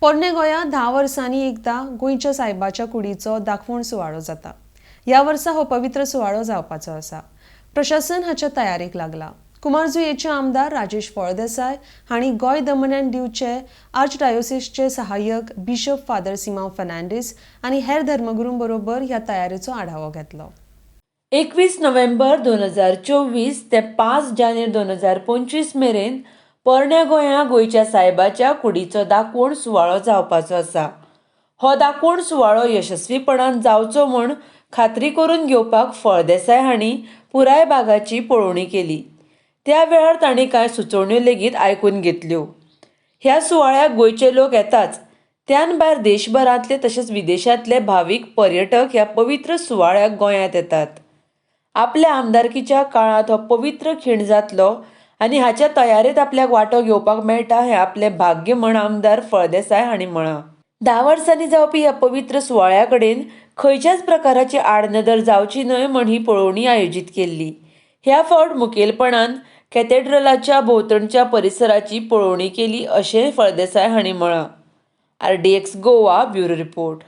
पोरणे गोंयांत 10 वर्सांनी एकदां गोंयच्या सायबाच्या कुडीचो दाखवण सुवाळो जाता. ह्या वर्सा हो पवित्र सुवाळो जावपाचो आसा. प्रशासन हाच्या तयारेक लागला. कुमारजुंवेचे आमदार राजेश फळदेसाय हांणी गोंय दमण अँड दीवचे आर्चडायोसिसचे सहाय्यक बिशप फादर सिमांव फर्नांडीस आनी हेर धर्मगुरूं बरोबर ह्या तयारेचो आढावो घेतलो. 21 नोव्हेंबर 2024 ते 5 जानेर 2025 मेरेन पोरण्या गोंया गोंयच्या सायबाच्या कुडीचो दाखवण सुवाळो जावपाचो आसा. हो दाखवण सुवाळो यशस्वीपणान जावचो म्हूण खात्री करून घेवपाक फळदेसाय हांणी पुराय भागाची पळोवणी केली. त्या वेळार तांणी कांय सुचोवण्यो लेगीत आयकून घेतल्यो. ह्या सुवाळ्याक गोंयचे लोक येताच, त्यान भायर देशभरांतले तशेंच विदेशांतले भावीक पर्यटक ह्या पवित्र सुवाळ्याक गोंयांत येतात. आपल्या आमदारकीच्या काळांत हो पवित्र खीण जातलो आनी हाच्या तयारेंत आपल्याक वांटो घेवपाक मेळटा हें आपलें भाग्य म्हण आमदार फळदेसाय हांणी म्हळां. 10 वर्सांनी जावपी ह्या पवित्र सुवाळ्या कडेन खंयच्याच प्रकाराची आडनदर जावची न्हय म्हण ही पळोवणी आयोजीत केल्ली. ह्या फावट मुखेलपणान कॅथेड्रलाच्या भोंवतणच्या परिसराची पळोवणी केली अशेंय फळदेसाय हांणी म्हळां. RDX Goa bureau report.